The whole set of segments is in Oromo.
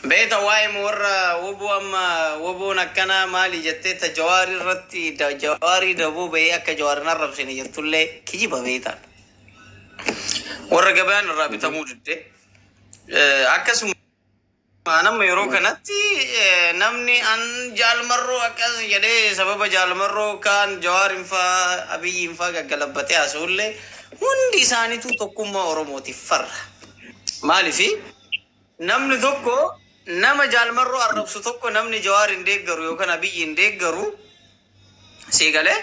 Beeta waa'ee warra woboo amma woboon akkanaa maali jettee ta Jawaarii irratti Jawaarii daboo bahee akka Jawaarin arrabsine jettullee kijiba beeta. Warra gabaan irraa bitamuu didde. Akkasuma nama yeroo kanatti namni an Jaalmarroo akkas jedhee sababa Jaalmarroo kaan Jawaarin faa Abiyyiin faa gaggalabbatee haasa'ullee hundi isaaniitu tokkummaa Oromootiif farra. Maaliifi namni tokko nama Jaalmarroo arrabsu tokko namni Jawaar hin deeggaru yookaan Abiyyi hin deeggaru sii galee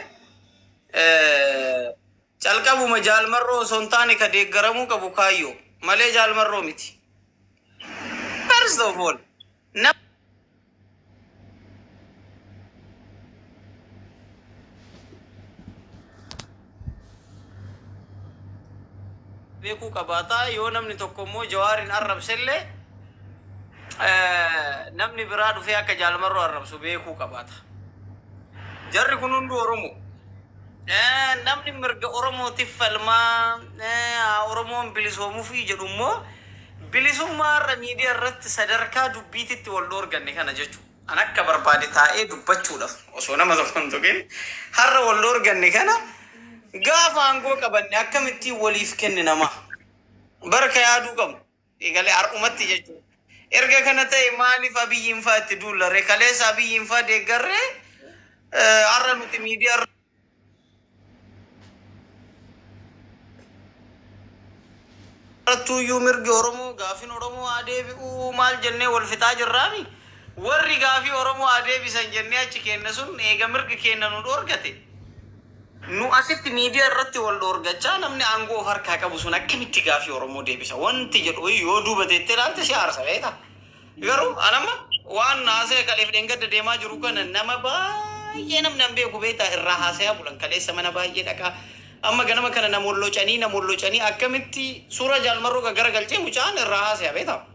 calqabuma Jaalmarroo osoo hin taane ka deeggaramuu qabu kaayyoo malee Jaalmarroo miti. First of all, nama beekuu qabaataa. Yoo namni tokko immoo Jawaarin arrabsellee namni biraa dhufee akka Jaalmarroo arrabsu beekuu qabaata. Jarri kun hunduu Oromoo. Namni mirga Oromootiif falmaa Oromoon bilisoomuufii jedhu immoo bilisummaa irra miidiyaa irratti sadarkaa dubbiititti wal dhoorganne kana jechuudha. An akka barbaade taa'ee dubbachuudhaaf osoo nama tokko hin tuqin har'a wal dhoorganne kana gaafa aangoo qabanne akkamittiin waliif kenni namaa. Barka yaaduu qabnu. Eegalee har'umatti jechuudha. Erga kana ta'e maaliif Abiyyiin fa'aa itti duullarre? Kaleessa Abiyyiin fa'aa deeggarree har'a nuti miidiyaa irrattuyyuu mirgi Oromoo, gaafiin Oromoo haa deebi'uu maal jennee wal fixaa jirraami. Warri gaafii Oromoo haa deebisan jennee achi kenna sun eega mirgi kenna nu dhoorgate. Nu asitti miidiyaa irratti wal dhoorgachaa namni aangoo of harkaa qabu sun akkamitti gaafii Oromoo deebisa? Wanti jedhu yoo duuba teettee ilaalte si aarsa beektaa? Garuu anamma waan haasa'e kaleef dheengadda deemaa jiru kana nama baay'ee namni an beeku beektaa irraa haasayaa bulan. Kaleessa mana baay'ee dhaqaa. Amma ganama kana namoon locanii akkamitti suura Jaalmarroo gara galchee mucaan irraa haasaya beektaa?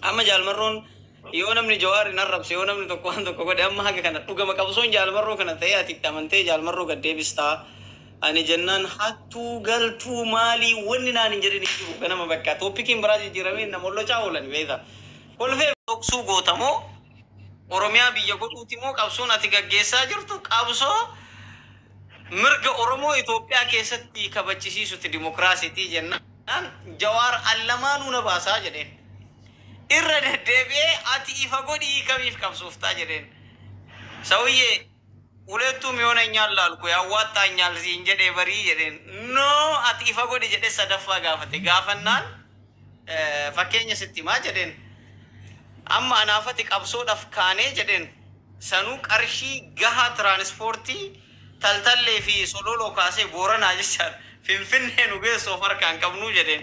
Amma Jaalmarroon yoo namni Jawaar hin arrabse, yoo namni tokko waan tokko godhe, amma haga kana dhugama qabsoon Jaalmarroo kana ta'ee ati itti amantee Jaalmarroo gad deebistaa. Ani jennaan hattuu galtuu maalii wanni naan hin jedhin hin jiru. Ganama bakka topiciin biraa jijjiiramee namoon locaa oolan beektaa. Kolfee dhoksuu gootamoo Oromiyaa biyya godhuuti moo qabsoon ati gaggeessaa jirtu qabsoo mirga Oromoo Itoophiyaa keessatti kabachisiisuti dimokiraasiitii jennaan, Jawaar allamaanuu na baasaa jedheen. Irra deddeebi'ee ati ifa godhii kamiif qabsooftaa jedheen. ሰውዬ ሁለቱም ይሆነኛል አልኩ፣ ያዋጣኛል siin jedhee barii jedheen. No, ati ifa godhi jedhee sadaffaa gaafate. Gaafannaan fakkeenya sitti himaa jedheen. Amma anaafati qabsoodhaaf kaanee jedheen, sanuu qarshii gahaa tiraanispoortii Taltallee fi Sololoo kaasee Booranaa jechaan Finfinnee nu geessu of harkaan qabnuu jedheen.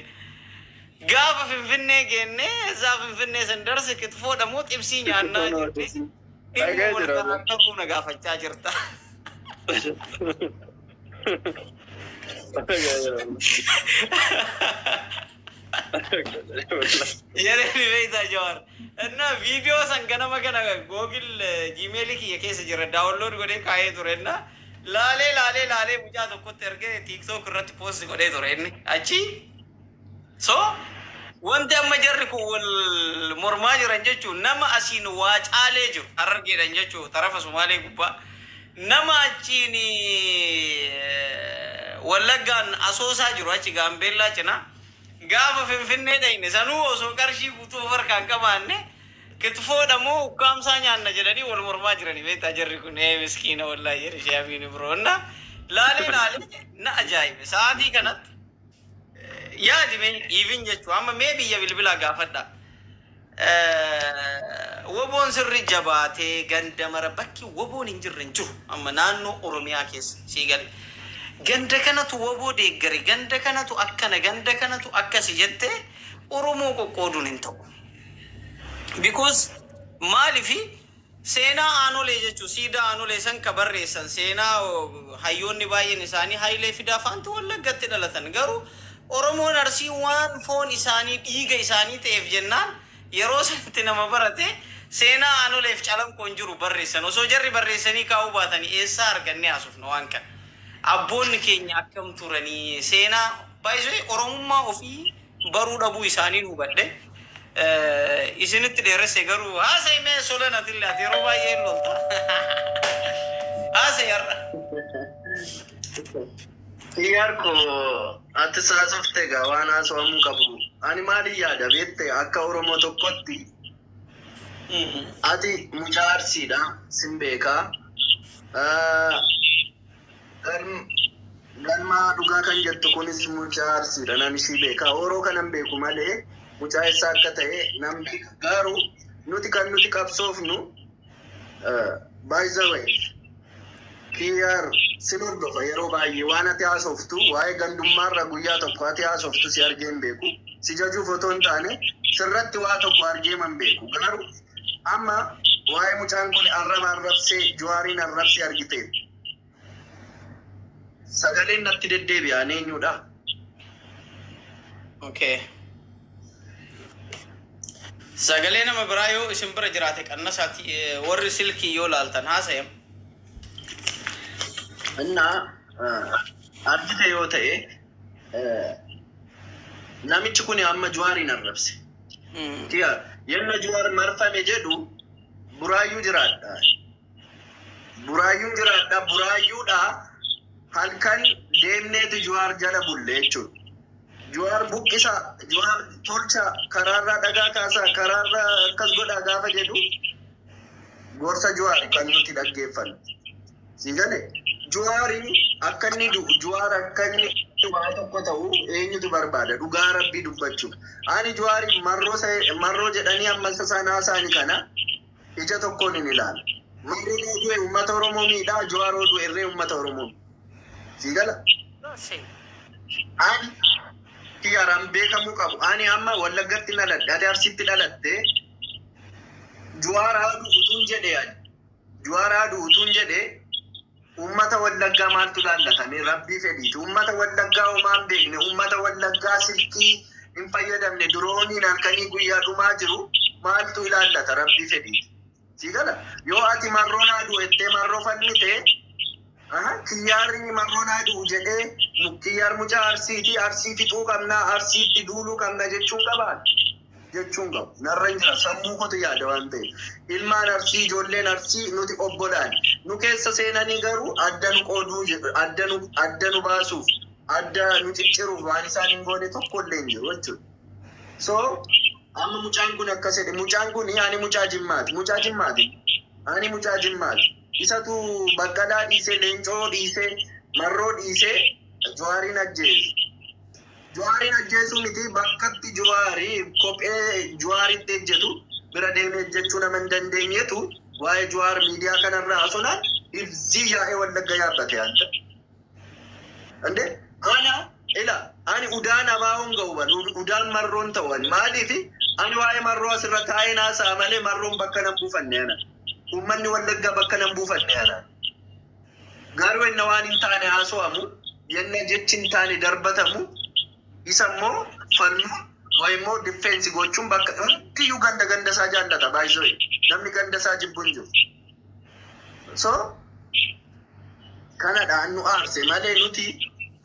Gaafa Finfinnee geennee እዛ Finfinnee ስንደርስ ክትፎ ደግሞ ጥብsii nyaannaa jennee dhimma wal karaa na gaafachaa jirta. Jedheen beektaa Jawaar. እና viidiyoo san ganama kana Google Gmailii kiyya keessa jira, download godhee kaa'ee ture. እና laalee laalee laalee mucaa tokkotti ergee TikTok irratti post godhee ture inni achi. So wanti amma jarri kun wal mormaa jiran jechuun nama asiin waa caalee jiru Harargeedhan jechuun tarafa Sumaalee gubbaa, nama achiin Wallaggaan Asoosaa jiru, achi Gaambeellaa cinaa, gaafa Finfinnee dhayne sanuu osoo qarshii guutuu of harkaan qabaanne ክትፎodha moo ukkaamsaa nyaanna jedhanii wal mormaa jiranii beektaa jarri kun. Ee miskiina wallaahi jedhe shaamiin biroo. Na laalee laalee na ajaa'ibe. Sa'aatii kanatti yaadi mee even jechuu amma mee biyya bilbilaa gaafadha. Woboon sirri jabaatee ganda mara bakki woboon hin jirre hin jiru amma naannoo Oromiyaa keessa sii gale. Ganda kanatu woboo deeggare, ganda kanatu akkana, ganda kanatu akkasi jettee Oromoo qoqqooduun hin ta'u. Because maalifi seenaa Aanolee jechuun siidaa Aanolee san ka barreessan seenaa hayyoonni baay'een isaanii Hayilee Fidaa faanti Wallaggatti dhalatan. Garuu Oromoon Arsii waan foon isaanii dhiiga isaanii ta'eef jennaan yeroo sanatti nama barate seenaa Aanoleef Calanqoon jiru barreessan. Osoo jarri barreessanii kaa'uu baatanii eessaa argannee haasofna waan kana? Abboonni keenya akkam turanii? Seenaa baay'isee Oromummaa ofii baruu dhabuu isaanii hubadhe. Isinitti dheeresse garuu haasa'e mee solan atillee ati yeroo baay'ee hin lolta. Haasa'e har'a. Xiyyaar koo ati saasofte egaa waan haasawamuu qabu. Ani maalin yaada beekte akka Oromoo tokkotti ati mucaa Arsiidha sin beekaa. Galmaa dhugaa kan jettu kunis mucaa Arsiidha nan ishii beekaa. Oroo kanan beeku malee mucaa eessaa akka ta'e nan beeka. Garuu nuti kan nuti qabsoofnu, by the way, Kiyyaar sin hordofa yeroo baay'ee waan ati haasoftu waa'ee gandummaarra guyyaa tokko ati haasoftu si argee hin beeku. Si jajuuf otoo hin taane sirratti waa tokko argee man beeku. Garuu amma waa'ee mucaan kun arraba arrabsee Jawaariin arrabsee argite. Sagaleen natti deddeebi'aan eenyudha? Okay. Sagalee nama biraa yoo isin bira jiraate qannasaati warri silkii yoo laaltan haasa'em. Innaa argite yoo ta'e namichi kun amma Jawaariin arrabse. Tiya yenna Jawaar marfame jedhu Buraayyuu jiraadha. Buraayyuun jiraadha. Buraayyuudha halkan deemneetu Jawaar jala bulle jechuudha. Jawaar buqqisa, Jawaar tolcha, karaarraa dhagaa kaasaa, karaarraa akkas godhaa gaafa jedhu gorsa Jawaar kan nuti dhaggeeffannu. Si galee Jawaariin akka inni du'u, Jawaar akka inni waa tokko ta'u eenyutu barbaada dhugaa rabbii dubbachuuf. Ani Jawaariin marroo marroo jedhanii amma isaan haasa'ani kana ija tokkoon hin ilaalu. Marroon yoo du'e uummata Oromoo miidhaa, Jawaar yoo du'e irree uummata Oromoo. Si gala? Ani xiyyaaraan beekamuu qabu. Ani amma Wallaggatti dhaladhe, ati Arsiitti dhalatte. Jawaar haa du'u utuun jedhee ani. Jawaar haa du'u utuun jedhee uummata Wallaggaa maaltu laallatame rabbii fedhiiti. Uummata Wallaggaa homaa hin beekne, uummata Wallaggaa silkii hin fayyadamne, dirooniin halkanii guyyaa dhumaa jiru maaltu ilaallata rabbii fedhiiti. Si gala? Yoo ati marroon haa du'u jettee marroo falmite, kiyyaarri marroon haa du'u jedhee kiyyaar mucaa Arsiiti, Arsii fixuu qabnaa, Arsiitti duuluu qabna jechuun qabaa? Jechuun qabu. Narra hin jira. Sammuu kotu yaada waan ta'eef. Ilmaan Arsii, ijoolleen Arsii nuti obbolaan. Nu keessa seenanii garuu adda nu qooduu, adda nu baasuuf, adda nu cicciruuf waan isaan hin goone tokko illee hin jiru jechuudha. So, amma mucaan kun akkas jedhe. Mucaan kun ani mucaa Jimmaati. Mucaa Jimmaati. Ani mucaa Jimmaati. Isatu Baqqalaa dhiisee, Leencoo dhiisee, Marroo dhiisee Jawaariin ajjeese. Jawaariin ajjeesuu miti bakkatti Jawaarii kophee Jawaaritti ejjetu bira deemee ejjechuu nama hin dandeenyetu waa'ee Jawaar miidiyaa kanarraa haasonaan ibzii yaa'ee Wallagga yaabbate anta. Ande ana ila ani udaan abaawoon ga'u ban udaan marroon ta'u ani maaliifi ani waa'ee marroo asirra taa'ee naasa'a malee marroon bakka nan buufanne ana. Uummanni Wallaggaa bakka nan buufanne ana. Garuu yenna waan hin taane haasa'amu, yenna jechi hin taane darbatamu, isa immoo falmuu wayi immoo defense gochuun bakka hundiyyuu ganda ganda isaa jaallata baay'isoo namni ganda isaa jibbu hin jiru. So kanadha nu aarse malee nuti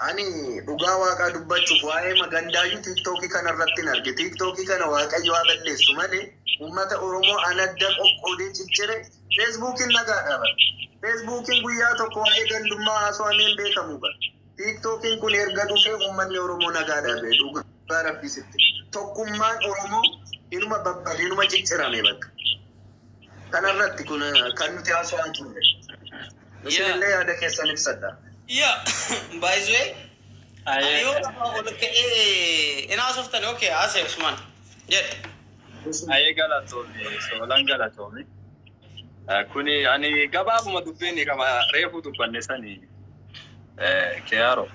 ani dhugaa waaqaa dubbachuuf waa'ee magandaayyuu TikTokii kana irratti hin arge. TikTokii kana Waaqayyo haa balleessu malee uummata Oromoo anadda qoqqoodee ciccire Facebookiin nagaadha bara. Facebookiin guyyaa tokko waa'ee gandummaa haasawamee hin beekamu bara. TikTokiin kun erga dhufee uummanni Oromoo nagaa dhabe dhugaa rabbisitti. Tokkummaan Oromoo inuma babbade inuma ciccirame bakka. Kanarratti kun kan nuti haasawaa turre. Isinillee yaada keessan ibsadha. Yeah, by the way, ani yoo lafa ol ka'ee in haasoftan, okay, haasa'e Usman. Jedhe. Ayee galatoomi, soolan galatoomi. Kuni ani gabaabuma dubbiin qaba reefu dubbanne sani keyaaro.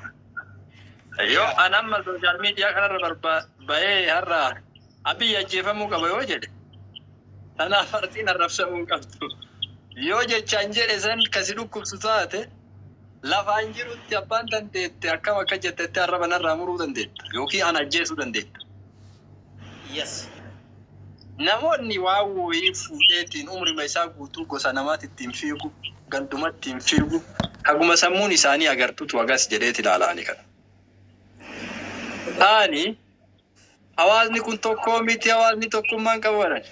Yoo an amma social media kanarra bahee har'a Abiyyi ajjeefamuu qaba yoo jedhe tanaaf Arsiin arrabsamuu hin qabdu. Yoo jechaan jedhe san kasi dhukkubsu taate lafaan jirutti abbaan dandeette akkam akka jettetti arraba narraa muruu dandeetta yookiin an ajjeesuu dandeetta. Namoonni waan wayii fuudheetiin umrima isaa guutuu gosa namaatti ittiin fiigu, gandumatti ittiin fiigu, haguma sammuun isaanii agartutu agas jedheet ilaalaani kana. Ani Hawaasni kun tokkoo miti, hawaasni tokkummaan qabu jedhan.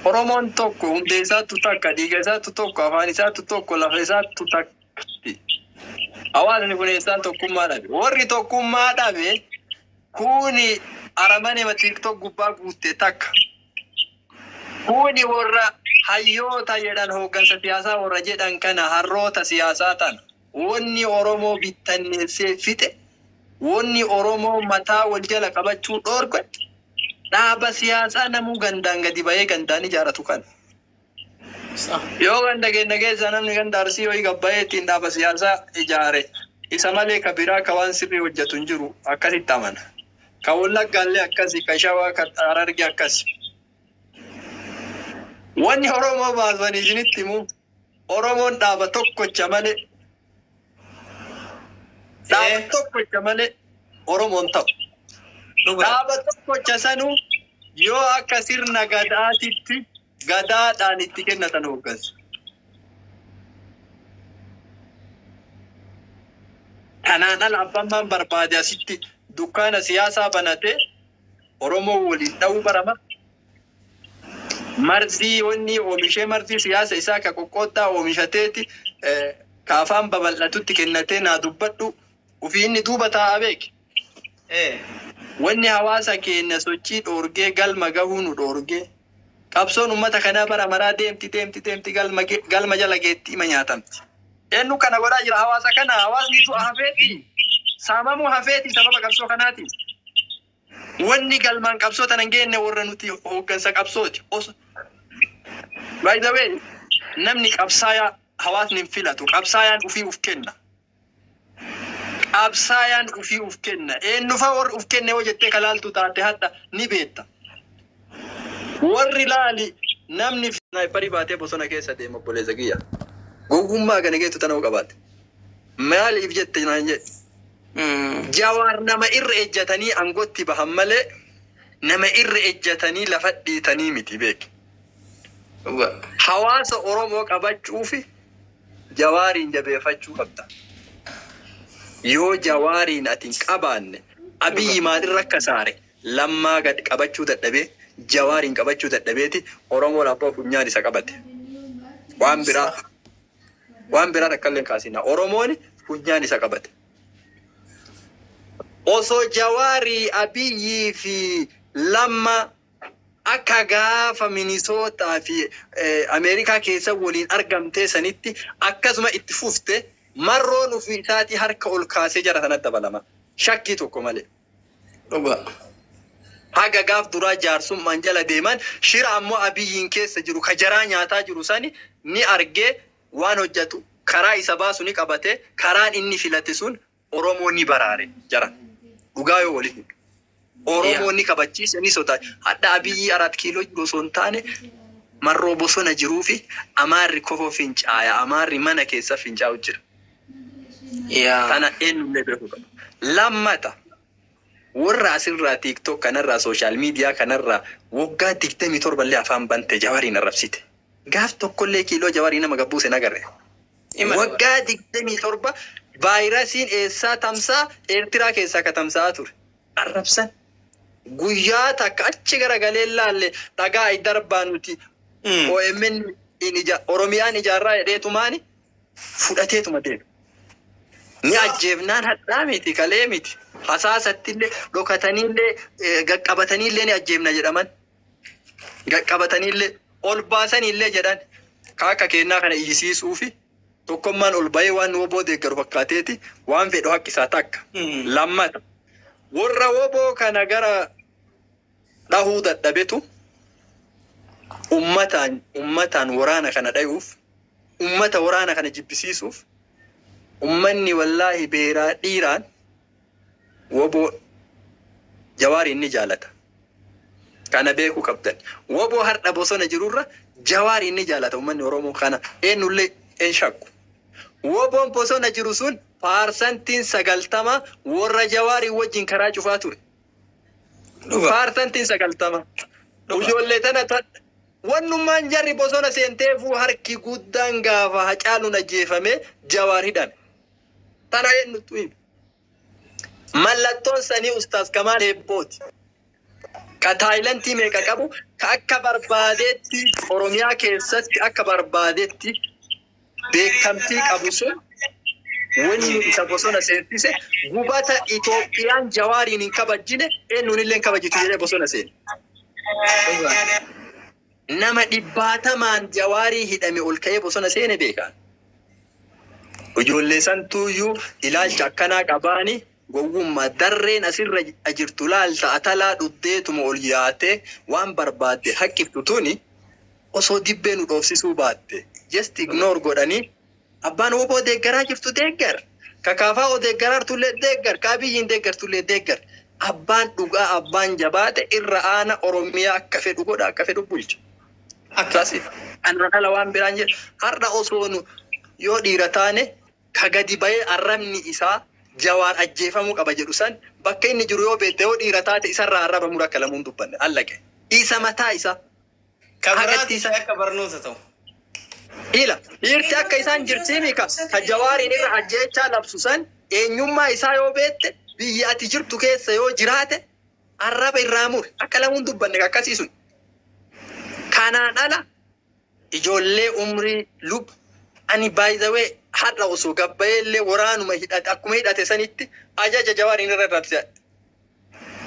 Oromoon tokko, hundee isaattu takka, dhiiga isaattu tokko, afaan isaattu tokko, lafa isaattu takkatti. Hawaasni kun eessaan tokkummaa dhabe? Warri tokkummaa dhabe kuni aramanema TikTok gubbaa guutte takka. Kuni warra hayyoota jedhan, hooggansa siyaasaa warra jedhan kana, harroota siyaasaa tana. Wanni Oromoo bittanneessee fixe, wanni Oromoo mataa wal jala qabachuu dhoorge, dhaaba siyaasaa namuu gandaan gadi bahee gandaan ijaaratu kana. Yoo ganda keenya keessa namni ganda Arsii wayii gabbayee ittiin dhaaba siyaasaa ijaare, isa malee ka biraa ka waan sirrii hojjetu hin jiru akkasitti amana. Ka Wallaggaallee akkasi, ka Shawaa, ka Harargee akkasi. Wanni Oromoo baasan isinitti himu, Oromoon dhaaba tokkocha malee, dhaaba tokkocha malee Oromoon ta'u. Dhaaba tokkocha sanuu yoo akka sirna gadaatitti gadaadhaan itti kennatan hooggansa. Kanaan ala abbaan barbaade asitti dukkaana siyaasaa banatee Oromoo waliin dha'uu barama. Marzii wanni oomishee, marzii siyaasa isaa ka qoqqooddaa oomishateeti ka afaan babal'atutti kennatee naa dubbadhu, ufii inni duuba taa'aa beeki. Wanni hawaasa keenya sochii dhoorgee, galma gahuu nu dhoorgee, qabsoon uummata kanaa bara maraa deemti deemti deemti, galma jala geetti ima nyaatamti. Eenyu kana godhaa jira hawaasa kana? Hawaasni du'a hafeeti, saamamuu hafeeti sababa qabsoo kanaati. Wanni galmaan qabsoo tana hin geenne warra nuti hooggansa qabsooti. By the way, namni qabsaayaa hawaasni hin filatu. Qabsaayaan ufii uf kenna. Qabsaayaan ufii uf kenna. Eenyufa warri uf kenne yoo jettee kalaaltu taate hadha ni beekta. Warri laali, namni sniperii baatee bosona keessa deema, obboleessa kiyya. Gowwummaa kana geettu tana qabaate. Maaliif jette naan jedhe. Jawaar nama irra ejjatanii aangootti bahan malee nama irra ejjatanii lafa dhiitanii miti, beeki. Hawaasa Oromoo qabachuufi Jawaariin jabeeffachuu qabda. Yoo Jawaariin ati hin qabaanne, Abiyyi maalirra akka saare Lammaa gad qabachuu dadhabee, Jawaariin qabachuu dadhabeeti Oromoon abbaa funyaan isa qabate. Waan biraa takka illee hin kaasina. Oromoon funyaan isa qabate. Osoo Jawaarii, Abiyyii fi Lamma akka gaafa Minisootaa fi Ameerikaa keessa waliin argamtee sanitti akkasuma itti fufte, Marroon ofii isaatii harka ol kaasee jara sanatti dabalama. Shakkii tokko malee. Haga gaaf duraa jaarsummaan jala deeman, shira ammoo Abiyyiin keessa jiru ka jaraa nyaataa jiru sani ni argee, waan hojjetu karaa isa baasu ni qabate. Karaan inni filate sun Oromoo ni baraare jara. Dhugaa yoo waliin. Oromoo ni kabachiise, ni sodaate. Hadha Abiyyi Arat Kiiloo jiru osoo hin taane Marroo bosona jiruu fi Amaarri kofoo fincaaya. Amaarri mana keessa fincaa'u jira. Kana eenyullee beekuu qaba. Lammata, warra asirraa TikTok kanarraa, social media kanarraa waggaa 27 illee afaan bante Jawariin arrabsite. Gaaf tokkollee kiiloo Jawarii nama gabbuuse nagarre. Waggaa 27 vaayirasiin eessaa tamsaa, Eertiraa keessaa ka tamsa'aa ture. Arrabsan. Guyyaa takka achi garagalee laalle dhagaa darbaa nuti OMN Oromiyaan ijaarraa jedheetumaani fudhateetuma deema. Ni ajjeefnaan hadhaa miti, kalee miti. Hasaasattillee dhokataniillee qaqqabataniillee ni ajjeefna jedhaman. Qaqqabataniillee ol baasaniillee jedhan. Kaaka kennaa kana iyyisiisuu fi tokkummaan ol bahee waan woboo deeggaru fakkaateeti waan fedhu haqqisaa takka. Lammata, warra woboo kana gara dhahuu dadhabetu ummataan waraana kana dhayuuf, ummata waraana kana jibbisiisuuf. Ummanni wallaahi beeraa dhiiraan woboo Jawaariin ni jaalata. Kana beekuu qabdan. Woboo har'a bosona jirurra Jawaariin ni jaalata ummanni Oromoo, kana eenyullee hin shakku. Woboon bosona jiru sun 90% warra Jawaarii wajjin karaa cufaa ture. 90%. Ijoollee tana wannummaan jarri bosona seenteefuu harki guddaan gaafa Hacaaluun ajjeefame Jawaar hidhame. Tana eenyutu hime? Mallattoon sanii Ustaaz Kamaal Heebbooti. Ka taayilantii meeqa qabu, ka akka barbaadetti Oromiyaa keessatti akka barbaadetti beekamtii qabu sun wanni isa bosona seensise gubata Itoophiyaan Jawaariin hin kabajjine eenyuun illee hin kabajitu jedhee bosona seene. Nama dhibbaatamaan Jawaarii hidhame ol ka'ee bosona seene beekan. Ijoollee santuuyyuu ilaalcha akkanaa qabaani gowwummaa darreen asirra jirtu laalta atalaa dhuddeetuma ol yaatee waan barbaadde haqqiftu tuni osoo dibbee nu dhoofsisuu baatte just ignore godhanii abbaan woboo deeggaraa jirtu deeggar, kakaafaa oo deeggaraartullee deeggar, kaabiyyiin deeggartullee deeggar. Abbaan dhugaa abbaan jabaate irra aana Oromiyaa akka fedhu godha, akka fedhu bulcha. Akkasi anna kala waan biraan jedhu har'a osoo nu yoo dhiira taane ka gadi bahee arrabni isaa Jawaar ajjeefamuu qaba jedhu san bakka inni jiru yoo beekte, yoo dhiira taate isarraa arraba mura akka lamuun dubbanne allaqe. Isa mataa isaa. Ka biraatti akka barnoota ta'u. Ila dhiirti akka isaan jirtiimi ka Jawaariin irra ajjeechaa labsu san eenyummaa isaa yoo beekte, biyya ati jirtu keessa yoo jiraate arraba irraa muri akka lamuun dubbanne akkasii sun. Kanaan ala ijoollee umrii lub ani by the way har'a osoo gabbayee illee waraanuma hidhate akkuma hidhate sanitti ajaja Jawaariin irra rabse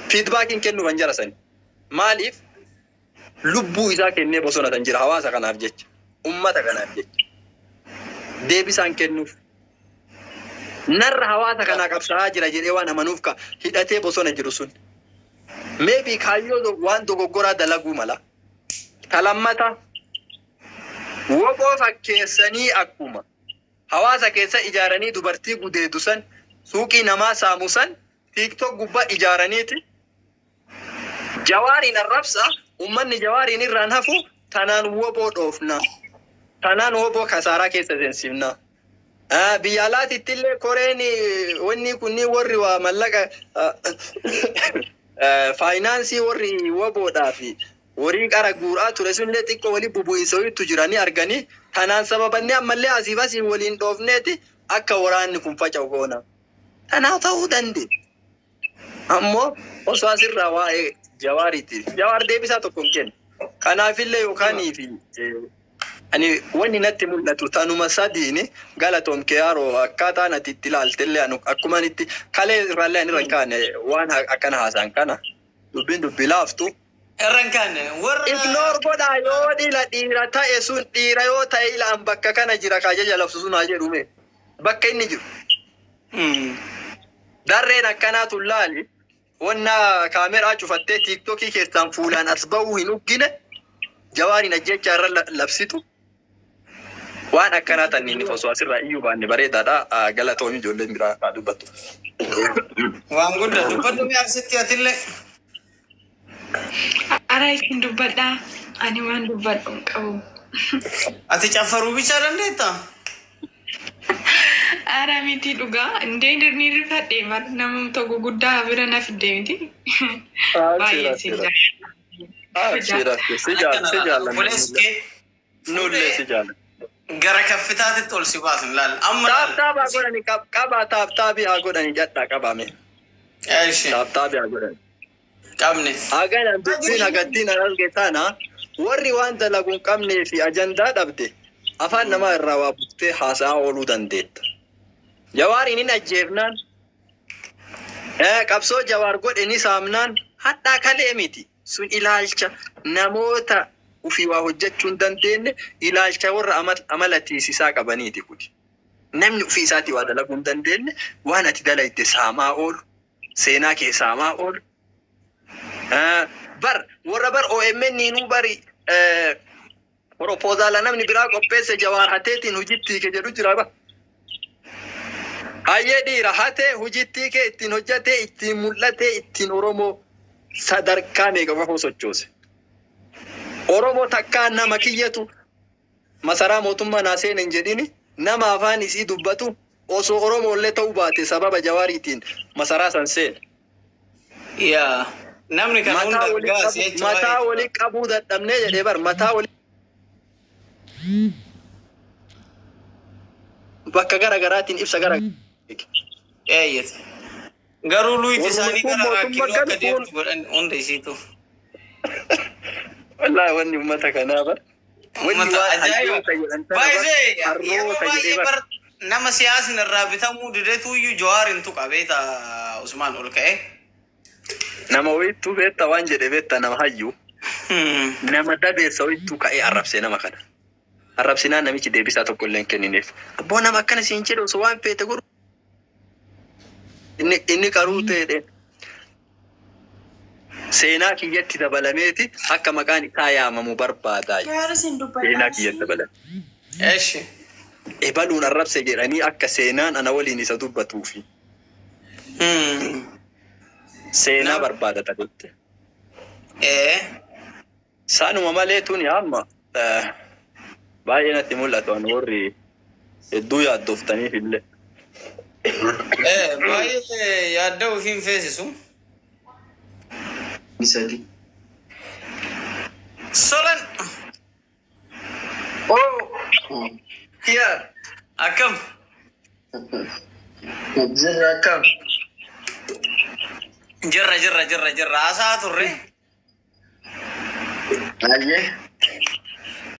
feedbackiin kennuufan jara sani. Maaliif lubbuu isaa kennee bosona tan jira hawaasa kanaaf jecha, ummata kanaaf jecha deebisaan kennuuf. Narra hawaasa kanaa qabsaa'aa jira jedhee waan amanuuf ka hidhatee bosona jiru sun. Maybe kaayyoo waan dogoggoraa dalaguu mala. Talammata woboo fakkeessanii akkuma hawaasa keessa ijaaranii dubartii gudeedu san, suuqii namaa saamu san, TikTok gubbaa ijaaraniiti. Jawaariin arrabsa, ummanni Jawaariin irraan hafu, tanaan woboo dhoofna. Tanaan woboo kasaaraa keessa seensifna. Biyya alaatitti illee koreen wanni kunniin warri waa mallaqa faayinaansii warri woboodhaa fi horii qara guuraa ture sunillee xiqqoo walii bubu'insa wayiitu jiranii arganii tanaan sababanni ammallee asiif asii waliin dhoofneeti akka waraanni kun faca'u goona. Tanaaf ta'uu dandeenya. Ammoo osoo asirraa waa'ee Jawaariiti. Jawaar deebisaa tokko hin kennu. Kanaafillee yookaanii fi ani wanni natti mul'atu tanuma sadiini. Galatoom keeyaaroo, akkaataan ati itti ilaaltellee akkuma itti kalee irraallee ani irra hin kaane waan akkana haasaan kana dubbiin dubbii laaftu. Irra hin kaane warra. Ignore godhaa. Yoo dhiira dhiira ta'e sun, dhiira yoo ta'e, ilaan bakka kana jira kaajaja labsu sun haa jedhume bakka inni jiru. Darreen akkanaa tun laali wanna kaameraa cufattee TikTokii keessaan fuulaan as ba'uu hin uggine Jawaariin ajjeechaa irra labsitu waan akkanaa tanniin osoo asirraa iyyuu baanne bareedaadha. Galatoomi, ijoolleen biraa haa dubbattu. Waan guddaa dubbadhu mi'a asitti atillee. Ara isin dubbadhaa. Ani waan dubbadhu hin qabu. Ati caffaruu bichaa dandeettaa? Ara miti, dhugaa indee ni rifadhe bar, nama tokko guddaa bira na fidde miti. Baay'ee si Si jaallanna. Obboleessi kee Nullee si jaallanna. gara kaffitaatitti ol si baasun laal. Amma Tap tap haa godhani, qabaa, tap tapii haa godhani, jadhaa qabame. Eeshi. Tap tapii haa godhani. Qabne. Hagana dubbiin hagattiin arge tana warri waan dalagu hin qabnee fi ajandaa dhabde afaan namaa irraa waa buktee haasa'aa ooluu dandeetta. Jawaariin hin ajjeefnaan, qabsoo Jawaar godhe ni saamnaan hadhaa kalee miti. Sun ilaalcha namoota ufii waa hojjechuu hin dandeenye, ilaalcha warra amala tiisisaa qabaniiti kuni. Namni ufii isaatii waa dalaguu hin dandeenye waan ati dalayte saamaa oolu, seenaa kee saamaa oolu. Bar warra bar OMN nuu bari propozaala namni biraa qopheesse Jawaar hateetiin hojiitti hiike jedhu jira ba. Hayyee, dhiira hatee hojiitti hiike, ittiin hojjatee, ittiin mul'atee, ittiin Oromoo sadarkaa meeqa qofoo sochoose. Oromoo takkaa nama kiyyatu masaraa mootummaa naa seene hin jedhini, nama afaan isii dubbatu osoo Oromoo illee ta'uu baate sababa Jawaariitiin masaraa san seene. Yaa. Namni kana Mataa hunda walii gaas qabu, mataa walii qabuu dadhabnee jedhee bar, mataa walii bakka gara garaatiin ibsa gara Eeyyate. Garuu luyti Warri isaanii kun gara mootummaa rakkinoo akka kan deemtu godhan hunda isiitu. Wallaahi wanni uummata kanaa bar. Wanni Uummata waan ajaa'iba. hayyoota jedhan tana bar. Baay'ee yeroo Harroota jedhee baay'ee bar. bar nama siyaasni irraa bitamuu didetuyyuu Jawaar hin tuqa beekta Usmaan ol ka'e. Nama wayittuu beekta waan jedhe beekta nama hayyuu. Nama dabeessa wayittuu ka'ee arrabsee nama kana. Arrabsinaan namichi deebisaa tokko illee hin kennineef. Abboo nama akkana siin jedhu osoo waan feete godhu. Inni qaruu ta'edhe. Seenaa kiyyatti dabalameeti akka maqaan isaa yaamamu barbaadaa. Jawaar isin Seenaa dubbadhaa. kiyyatti dabalame. Eshi. Ebaluun arrabse jedhanii akka seenaan ana waliin isa dubbatuufi. Seenaa barbaadata jette. Saanuma malee tuni amma baay'ee natti mul'atu an warri hedduu yaaddoftaniif illee. Baay'ee yaadda ofiin feesisu. Sadi. Solan Oh! Kiyaar. akkam? Jirra akkam? Jirra jirra jirra jirra haasaa turre. Ayyee.